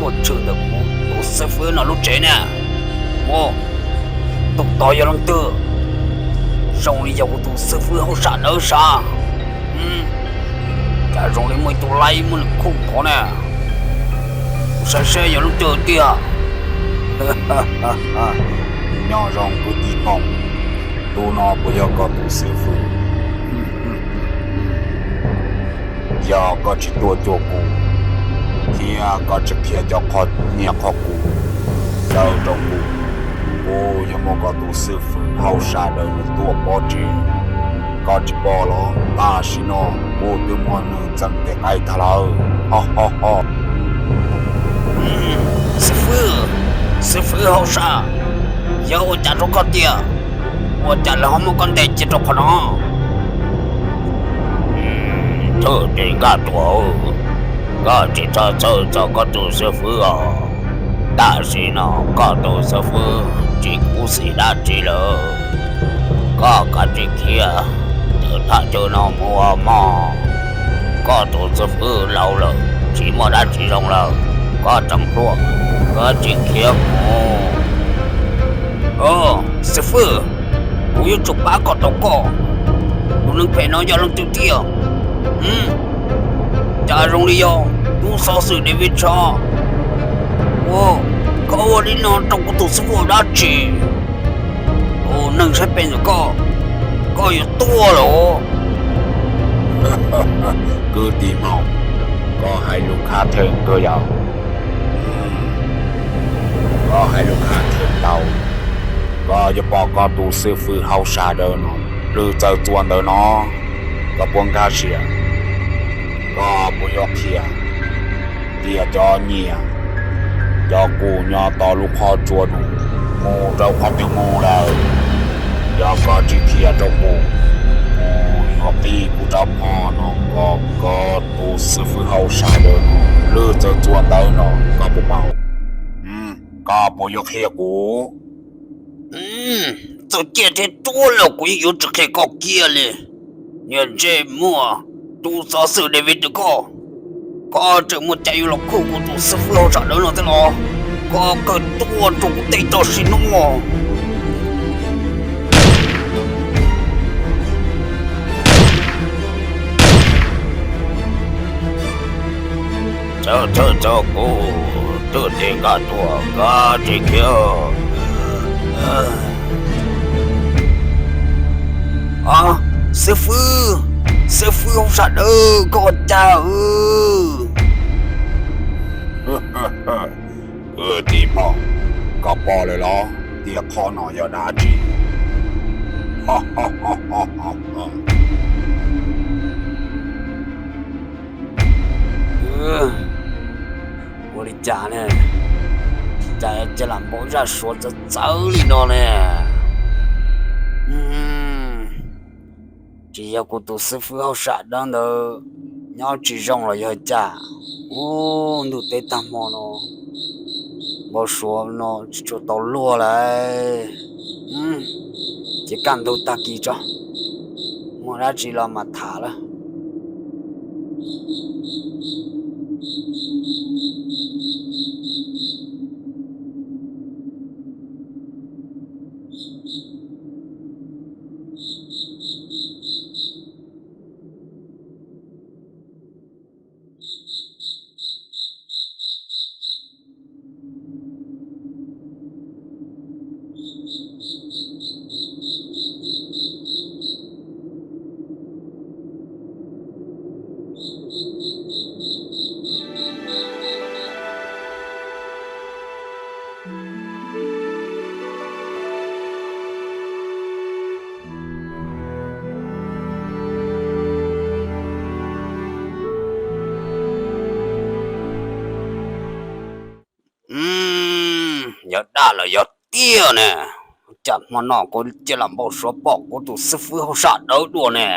tuaj tshwm ntawm kuv tus xib fwb no lub tsev na. Ua, tus tod yog leej twg? Zoo li yog kuv tus xib fwb hauj sam dawb sav. Cas zoo li muaj ib tug laib muaj lwm khuj tod na. Kuv saib seb yog leej twg tiag. Nyob zoo kwv tij Hmoob, tus no puas yog koj tus xib fwb? Yog koj tsis tuaj cuag kuv, thiab koj tsis qhia cov qhov nyiaj qhov kub ntawd rau kuv, kuv yuav muab koj tus xib fwb hauj sam dawb no tua pov tseg. Koj tsis pom los tam sim no kuv twb muab nws txeeb tes qaib tag lawm. Ho ho ho. Xib fwb, xib fwb hauj sam, yog ua cas rau koj tiag? Ua cas lawv ho muab koj ntes cia rau qhov no? Thwj tim Nkaj Tuam, koj tsis txhob txhawj txog koj tus xib fwb os. Tam sim no koj tus xib fwb tsis khuv xim dab tsi lawm. Koj kav tsij khiav ntawm thaj chaw no mus mog. Koj tus xib fwb laus lawm, tsis muaj dab tsi zoo lawm. Koj tseem hluas, kav tsij khiav mus. Au, xib fwb, kuv yuav tsum pab kom tau koj. Tus neeg phem no yog leej twg tiag? Cas zoo li yog tub xov xwm David Tsho. Ua, koj ua li no rau kuv tus xib fwb dab tsi? Tus neeg saib pes ntawm koj, koj yuav tuag lawm. Kwv tij Hmoob, koj hais lus khav theeb kawg yog. Koj hais lus khav theeb ntau. Koj yuav pom koj tus xib fwb hauj sam dawb no plhws txawv txua ntawm no, koj puas nkag siab? Koj puas yuav qhia tias cov nyiaj, cov kub nyob tom lub qhov tsua no mus rau qhov twg mus lawm? Yog koj tsis qhia rau kuv, kuv yuav qhib kuv rab phom no kom koj tus xib fwb hauj sam dawb no plhws txawv txua ntawm no, koj puas paub? Koj puas yuav qhia kuv? Txawm ciaj thiab ruab los kuv yeej yuav tsis qhia koj kiag li. Niag ntsej muag, tub xov xwm David koj, koj tseem muaj cai yuav los khuj kuv tus xib fwb hauj sam dawb no thiab los? Koj kawg tuaj rau kuv tej tam sim no. Txhob txhob txhob kuv, twb tes nkaj tuaj, kav tsij khiav. Xib fwb, xib fwb hauj sam dawb, koj ua cas? Kwv tij Hmoob, koj pom lawm los tias qhov no yog dab tsi? Ua li cas ne? Cas cia lam npau zaj suav txawv txawv li no ne? Tsis yog kuv tus xib fwb hauj sam dawb ntawd nyob tsis zoo los yog cas? Ub, ntuj teb tag hmo no npau suav no tsis tshua tau luag lawm. Ces kaj ntug tag kis tso, muaj dab tsi los mam tham lawm. Yog dab los yog tiag ne? Cas hmo no kuv cia lam npau suav pom kuv tus xib fwb hauj sam dawb dua ne?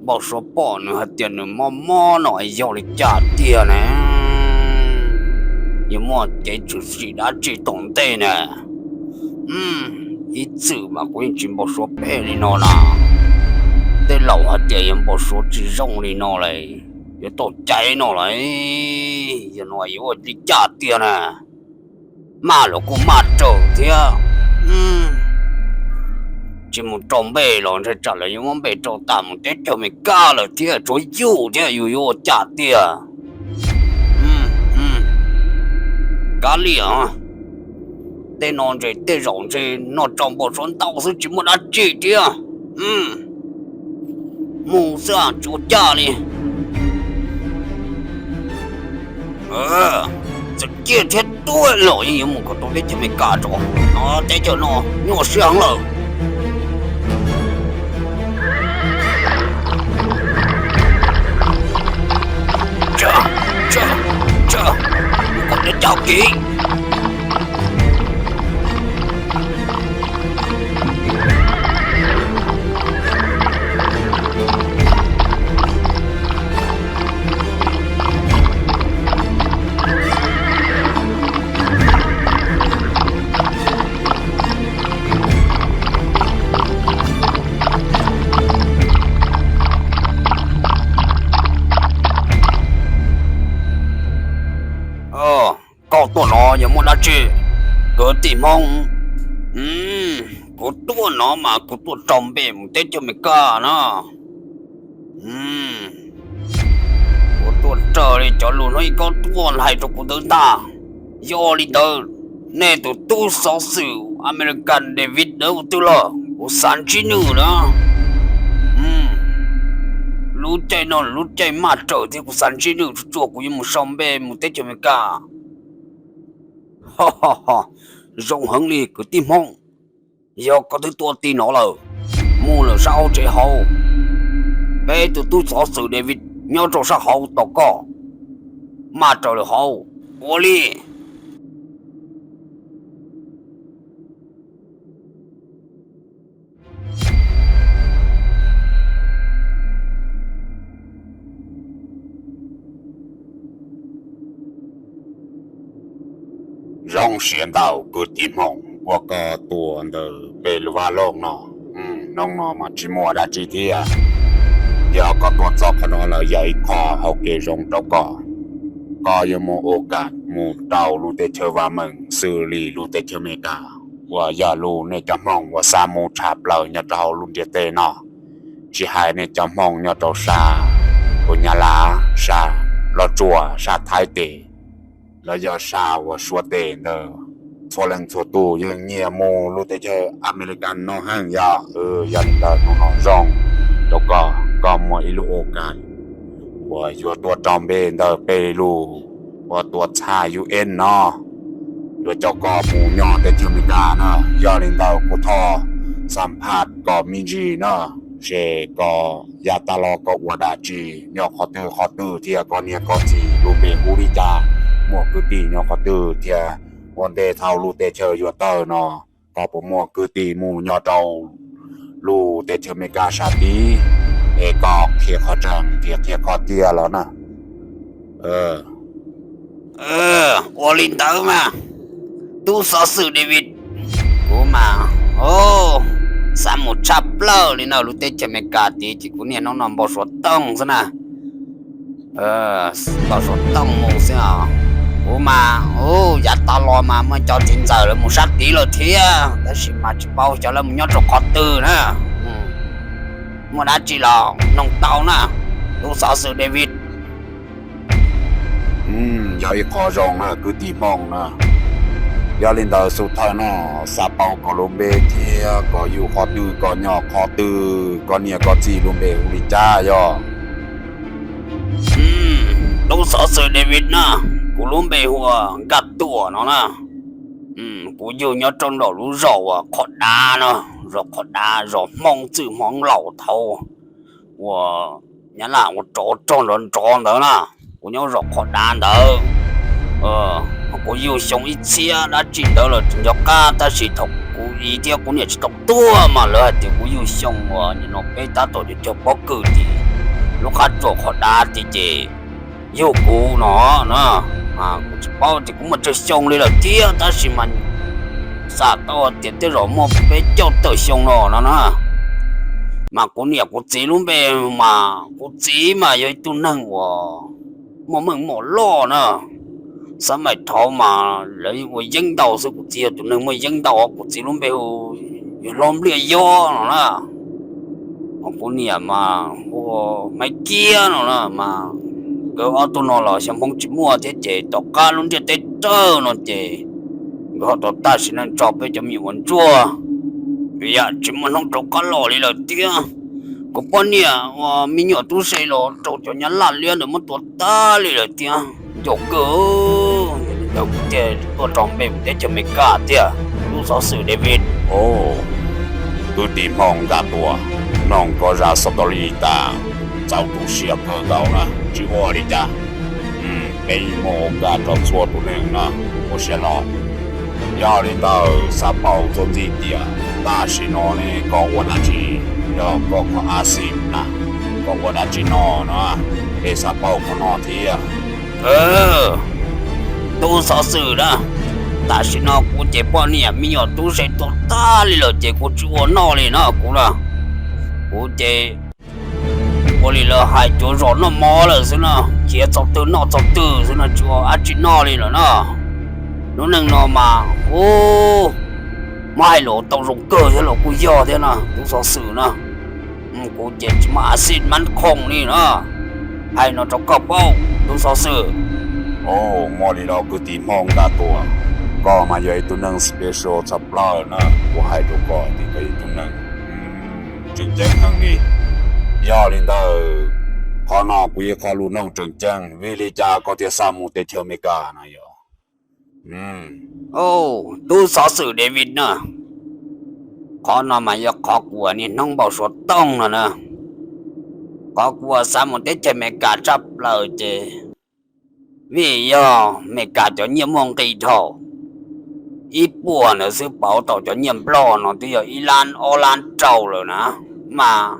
Npau suav pom nws hais tias nws mob mob no es yog li cas tiag ne? Yuav muaj kev tshwm sim dab tsi tom ntej ne? Ib txwm mas kuv yeej tsis npau suav phem li no na. Tej laus hais tias yog npau suav tsis zoo li no lawm. Yuav tau caiv no lawm, yog no yuav ua li cas tiag na? Maj los kuj maj raws thiab. Tsis mus rau npe los ntshe tsam lawv yuav muab npe rau tas mus teb chaws Amelikas lawm thiab, tsuav yuj thiab, yus yuav ua cas tiag? Kav liam, tej no ntshe tej zaum ntshe noj tsau npau suav ntau xwb tsis muaj dab tsi thiab. Mus xwb tsis ua cas li. Txawm ciaj thiab tuaj los yeej yuav mus kom tau teb chaws Amelikas tso. No teb chaws no nyuaj siab heev lawm. Mus kom teb chaws Kiv. Koj tuaj no yog muaj dab tsi, kwv tij Hmoob? Kuv tuaj no mas kuv tuaj raug npe mus teb chaws Amelikas na. Kuv tuaj raws li cov lus no ib kob tuaj hais rau kuv ntawd ntag. Yog li ntawd, nej tus tub xov xwm American David ntawd ua twg los? Kuv xav ntsib nws na. Lub caij no lub caij maj raws thiab kuv xav ntsib nws tsuag tsuag, kuv yuav mus sau npe mus teb chaws Amelikas. Zoo heev li kwv tij Hmoob, yog koj twb tuaj ti no lawm, mus lawm sab hauv tsev hauv. Peb tus tub xov xwm David nyob rau sab hauv tos koj. Maj raws lawm hauv. Ua li. Zoo siab ntau kwv tij Hmoob uas koj tuaj ntawm peb lub vaj loog no. Hnub no mas tsis muaj dab tsi thiab. Yog koj tuaj txog qhov no lawm yog ib qho hauv kev zoo rau koj. Koj yuav muaj ua kam mus rau lub teb chaws vaj meeg xws li lub teb chaws Amelikas uas yog lub nej cov Hmoob uas xav mus tshaj plaws nyob rau hauv lub ntiaj teb no. Tsis hais nej cov Hmoob nyob rau sab uas Nyab Laj, sab Los Tsuas, sab Thaib teb, los yog sab uas Suav teb ntawd, txhua leej txhua tus yeej nyiam mus lub teb chaws Amelikas no heev yog. Yog li ntawd hnub no zoo rau koj, koj muaj ib lub ua kam uas yuav tuaj raug npe ntawm peb lub uas tuam txhab U N no, yuav coj koj mus nyob teb chaws Amelikas na. Yog li ntawd kuv thov xam phaj koj me ntsis na, seb koj yav tas los koj ua dab tsi, nyob qhov twg qhov twg thiab koj niam koj txiv lub npe hu li cas, muaj kwv tij nyob qhov twg thiab ua ntej thaum lub teb chaws yuav tawg no, koj puas muaj kwv tij mus nyob rau lub teb chaws Amelikas sab tid, es koj qhia qhov tseeb thiab qhia qhov tiag los na. Ua li ntawd mas, tub xov xwm David, kuv mas xav mus tshaj plaws li no lub teb chaws Amelikas tid ces kuv niaj hnub no npau suav tooj xwb na. Npau suav tooj mus xwb os. Kuv mas yav tas los mas muaj cov txiv ntxawm lawv mus sab tid lawm thiab, tab sis mas tsis paub xyov lawv mus nyob rau qhov twg na. Muaj dab tsi los noog tau na, tub xov xwm David. Yog ib qho zoo na kwv tij Hmoob na. Yog li ntawd xub thawj no xav paub koj lub npe thiab koj yug qhov twg, koj nyob qhov twg, koj niam koj txiv lub npe hu li cas yog? Tub xov xwm David na, kuv lub npe hu ua Nkaj Tuam no na. Kuv yug nyob rau nraum lub zos uas Qhov Dav no, zos Qhov Dav, zos Hmoob txwj Hmoob laus thaud uas Nyab Laj ua rov rog nrov nrov ntawd na. Kuv nyob zos Qhov Dav ntawd. Kuv yug xyoo ib txhiab dab tsi ntawd lawm tsis nco qab, tab sis thaum kuv txiv thiab kuv niam tsis tau tuag mas lawv hais tias kuv yug xyoo uas nim no peb tab tom caug pob kws tim lub qab tsuas Qhov Dav tid ces yug kuv no na. Kuv tsis paub tias kuv muaj tsawg xyoo li lawm thiab, tab sis mas xam tau tias tej zaum muaj peb caug tawm xyoo no no na. Mas kuv niam kuv txiv lub npe mas kuv txiv mas yog ib tug neeg uas muaj meej muaj loj na. Xab maim thaud mas lawv ua yeeb ntau xwb, kuv txiv yog tus neeg muaj yeeb ntau, kuv txiv lub npe hu yog Hlob Npliaj Yob no na. Ho kuv niam mas hu ua Maiv Kiab no na. Mas nkawd ob tug no los xyov hmoob tsis muaj thiab ces tom qab lub ntiaj teb raug no ces nkawd ho tau tag sim neej tso peb cov me nyuam ua ntsuag, yam tsis muaj hnub rov qab los li lawm thiab. Kuv poj niam uas me nyuam tub se los rau cov nyab laj liab ntawd muab tua tag li lawm thiab. Nco kawg, yog li ntawd kuv thiaj tuaj rau npe mus teb chaws Amelikas thiab, tub xov xwm David. Au, kwv tij Hmoob Nkaj Tuam, mloog koj zaj xov tooj li tas, txaus tu siab kawg nkaus na, tsis ua li cas. Peb muaj ua kaj rau txhua tus neeg na, ua siab loj. Yog li ntawd xav paub txuas ntxiv tias tam sim no ne koj ua dab tsi, yog koj kho a xim na, koj ua dab tsi no no, es xav paub qhov no thiab. Tub xov xwm na, tam sim no kuv ces poj niam me nyuam tub se tuag tag li lawm ces kuv tsis ua noj li na kuv na. Kuv ces ua li lawv hais cuav zos noj mov lawm xwb na, khiav txog twg noj txog twg xwb no, tsis ua dab tsi noj li lawm na. Lub neej no mas, u, muab hais los tau zoo kawg thiab los kuj yog thiab na tub xov xwm na. Kuv ces tsis muaj a xim mab khoom li na, hais no rau koj paub tub xov xwm. Au, muaj li los kwv tij Hmoob Nkaj Tuam, koj mas yog ib tug neeg special tshaj plaws na, kuv hais rau koj tias koj yog ib tug neeg tseem ceeb heev li. Yog li ntawd, qhov no kuv yog qhov lus nug tseem ceeb, vim li cas koj thiaj xav mus teb chaws Amelikas no yog? Tub xov xwm David na, qhov no mas yog qhov kuv ua niaj hnub npau suav toog no na. Qhov kuv ua xav mus teb chaws Amelikas tshaj plaws ces vim yog Amelikas cov nyiaj muaj nqis dhau, ib puas ntawd xwb pauv tau cov nyiaj Nplog no twb yog ib lab ob lab rau lawm na. Mas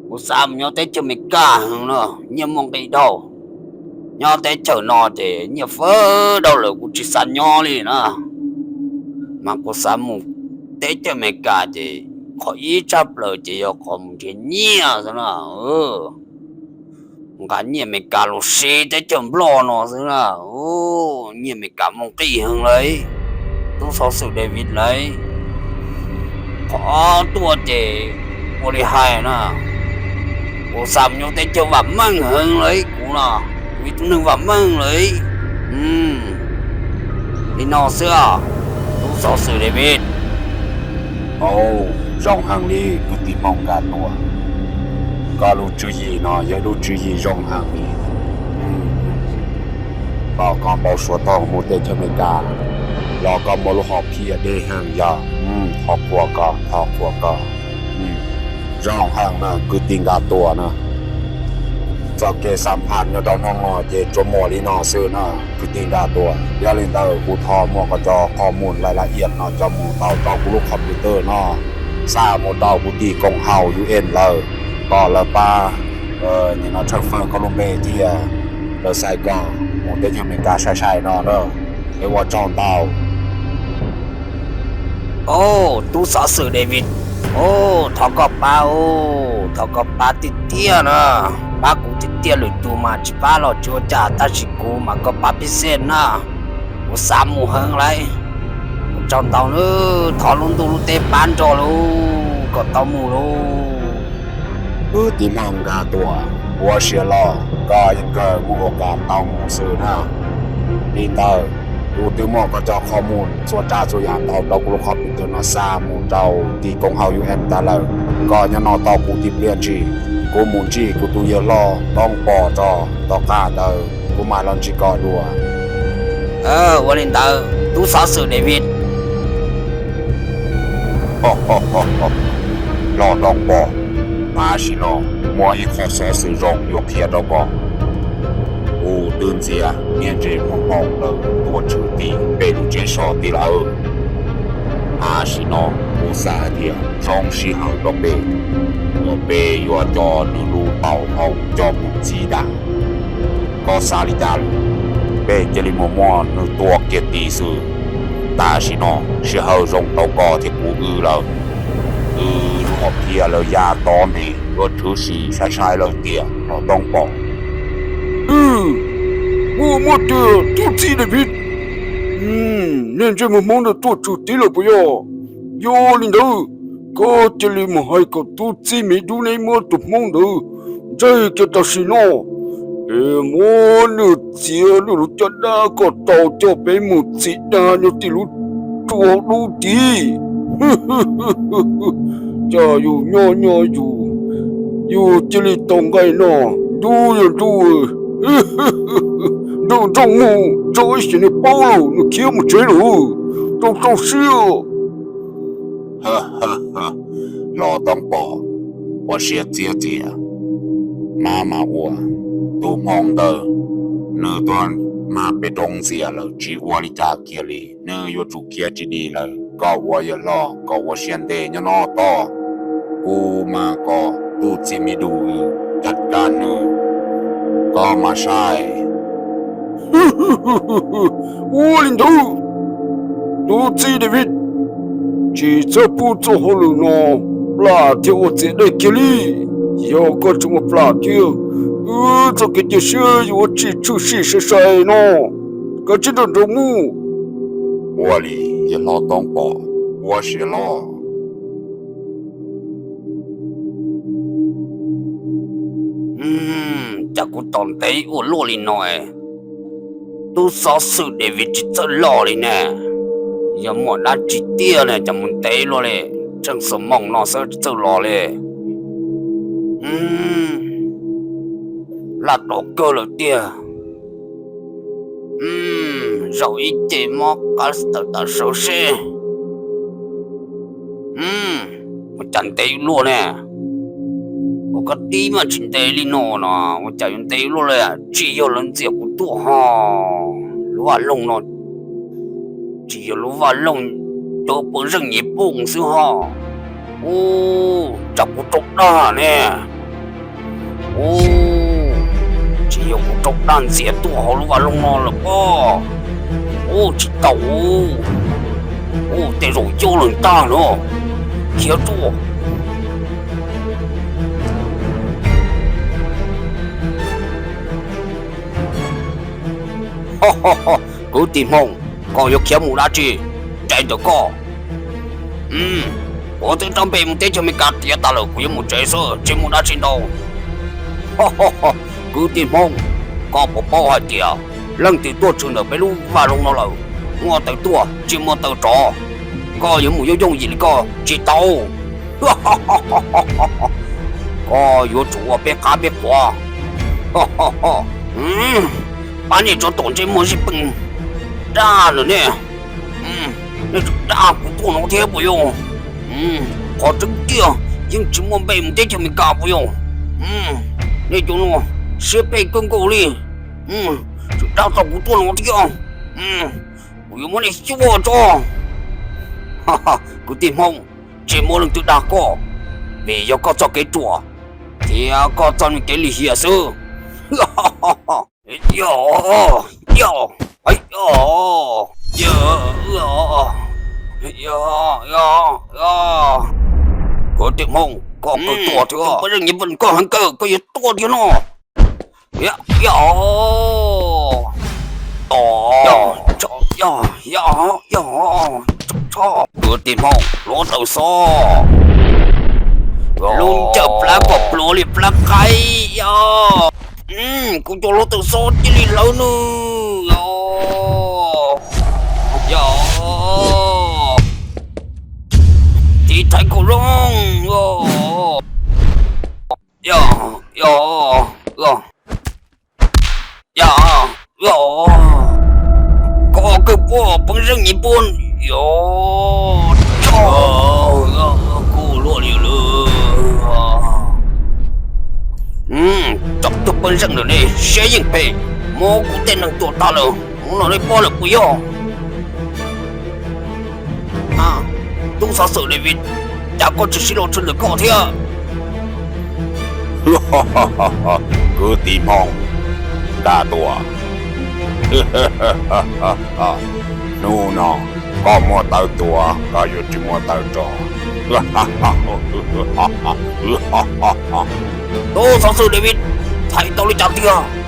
kuv xav mus nyob teb chaws Amelikas heev no, nyiaj muaj nqis dhau. Nyob teb chaws no ces nyiaj fawb dhau lawm kuv tsis xav nyob li na. Mas kuv xav mus teb chaws Amelikas ces qhov ib tshaj plaws ces yog qhov mus nrhiav nyiaj xwb na. Nqa nyiaj Amelikas los siv teb chaws Nplog no xwb na. Nyiaj Amelikas muaj nqis heev lawm, tub xov xwm David lawm. Qhov tuaj ces ua li hais na, kuv xav mus nyob teb chaws vam meej heev lawm, kuv no, kuv ib tug neeg vam meej lawm. Li no xwb, tub xov xwm David. Au, zoo heev li kwv tij Hmoob Nkaj Tuam, koj lub tswv yim no yog lub tswv yim zoo heev li. Tom koj npau suav toog mus teb chaws Amelikas los koj muaj lub hom phiaj deb heev yog. Thov qhuas koj, thov qhuas koj. Zoo heev na kwv tij Nkaj Tuam na. Txoj kev xam phaj nyob rau hnub no ces tsuas muaj li no xwb na kwv tij Nkaj Tuam. Yog li ntawd kuv thov muab koj cov qhov mus laj laj iam no coj mus tau rau kuv lub qhov pw twg no, xa mus rau kuv tim koom haum U N lawm, kom lawv pab nim no tshawb fawb koj lub npe thiab lawv xa koj mus teb chaws Amelikas sai sai no na. Es ua tsaug ntau. Au, tub xov xwm David, au, thov koj pab, au, thov koj pab tiag tiag na, pab kuv tiag tiag, lwm tus mas tsis pab los tsis ua cas tab sis kuv mas koj pab pib xej na, kuv xav mus heev lawm. Ua tsaug ntau nawb, thov lub ntuj lub teb pab nrog lauj, kom tau mus lauj. Wb tij Hmoob Nkaj Tuam, ua siab loj koj yeej kawg muaj ua kom tau mus xwb na. Li ntawd, kuv twb muab koj cov qhov mus txhua tsav txhua yam ntau rau kuv lub qhov pw twg no xa mus rau tim koom haum U N tas lawm. Koj nyob no tos kuv tib pliag ntsis, kuv mus ntsib kuv tus yawg hlob Tooj Pov tso, tom qab ntawd kuv mam los ntsib koj dua. Ua li ntawd tub xov xwm David. Hlob Tooj Pov, tam sim no muaj ib qho xov xwm zoo yuav qhia rau koj. Kuv twb ntxias niag ntse muag hmoo lawm tuaj tshwm tim peb lub tsev so tid lawm. Tam sim no kuv xav hais tias zoo sij hawm rau peb, uas peb yuav coj nws lub tau hau coj mus txib dam. Koj xav li cas lawm? Peb cia li mus muab nws tua kiag tid xwb. Tam sim no sij hawm zoo rau koj thiab kuv wb lawm. Wb Qhov qhia lawv ya tod ntev yuav tshwm sim sai sai lawm tiag los Tooj Pom. Muaj muaj tiag tub txib David. Nej ntsej muag Hmoob ntawd tuaj tsum tib lawm puas yog? Yog li ntawd, koj cia li mus hais kom tub txib me dub neb muab tus Hmoob ntawd ntsaig kiag tam sim no es muab nws txiav nws lub caj dab kom tau coj peb mus txiv dag nyob tim lub tsua dub tid. Cas yus nyob nyob yus, yus cia li tau nqaij noj, ntuj yog ntuj, ntuj nrooj mus tso ib xyem nws paub lawm nws khiav mus tsev lawm. Rau rau siab. Los Tooj Pom, ua siab txiab txias, maj mam ua, tus hmoo ntawd nws tuag mag peb roob ntxias lawm tsis ua li cas kiag li, nws yuav tsum khiav tsis dim lawm. Koj ua yawg hlob koj ua siab ntev nyob no tod, kuv mas kom tub txib me dub wb caj dab nws, koj mas saib. Ua li ntawd, tub txib David, tsis txhob pub txoj hauj lwm no plam thiab ua txias dej kiag li. Yog koj tseem ua plam thiab, wb txoj kev cia siab yuav tsis tshwm sim sai sai no. Kav tsij nrog nraug mus. Ua li yawg hlob Tooj Pom, ua siab loj. Cas kuv tos ntev ua luaj li no, tub xov xwm David tsis txawj los li ne. Yog muaj dab tsi tiag ne cas mus ntev luaj li, tseem xuas moos no xwb tsis txawj los li. Laj rov kawg lawm tiag. Zaum ib ce mob qab tawm tas sawv seb. Ua cas ntev luaj ne? Ua koj tib mas tsis ntev li no no, ua cas yuav ntev luaj li? Tsis yog lawv ntxias kuv tuaj ho, lub vaj loog no tsis yog lub vaj loog cov pej xeem nyias pooj xwb ho. Ub, tsam kuv raug dag ne. Ub, tsis yog kuv raug dag ntxias tuaj hauv lub vaj loog no lawm pob. Ub, tsis tau. Ub, tej zaum yog lawv dag no. Khiav tuaj. Kwv tij Hmoob, koj yuav khiav mus dab tsi? Tsev ntawm koj. Kuv twb rov npe mus teb chaws Amelikas tiav tas lawm, kuv yuav mus tsev xwb, tsis muaj dab tsi ntau. Kwv tij Hmoob, koj puas paub hais tias leej twg tuaj tshwm ntawm peb lub vaj loog no lawm, muaj taws tuaj tsis muaj taws rov, koj yuav mus yooj yooj yim li koj tsis tau. Koj yuav tsum ua peb qab peb qhuav. Pab nej tso tom ntsej muag zij peem daj lawm ne. Nej tsum dag kuv tuaj no thiab puas yog? Qhov tseeb tiag yeej tsis muaj npe mus teb chaws Amelikas puas yog? Nej cov no siab phem kawg nkaus li. Tsum dag tau kuv tuaj no thiab, kuv yuav muab nej xyuaj tso. Kwv tij Hmoob, tsis muaj leej twg dag koj, vim yog koj txoj kev ruam thiab koj txoj kev lim hiam xwb. Kwv tij Hmoob, koj kawg tuaj thiab, poj zej nyiv voj koj heev kawg, koj yuav tuaj thiab no. Kwv tij Hmoob, hluav taws xob, lub ncauj plab kom pluav li plab qaib. Kuv cov hluav taws xob cia li hlawv nws. Tiv thaiv kom zoo. Koj kawg puas, poj zej nyiv puab, yog, tso, kuj luaj li lawm. Tso tus poj zej ntawm nej siab yeej phem, muab kuv tej neeg tua tag lawm, hnub no nej pom lawm puas yog? Tub xov xwm David, cas koj tsis sib los tshwm ntawm koj thiab? Kwv tij Hmoob, nqa tua. Hnub no koj muaj taw tua, koj yuav tsis muaj taw rov. Tus xov xwm David, txhais tau li cas tiag?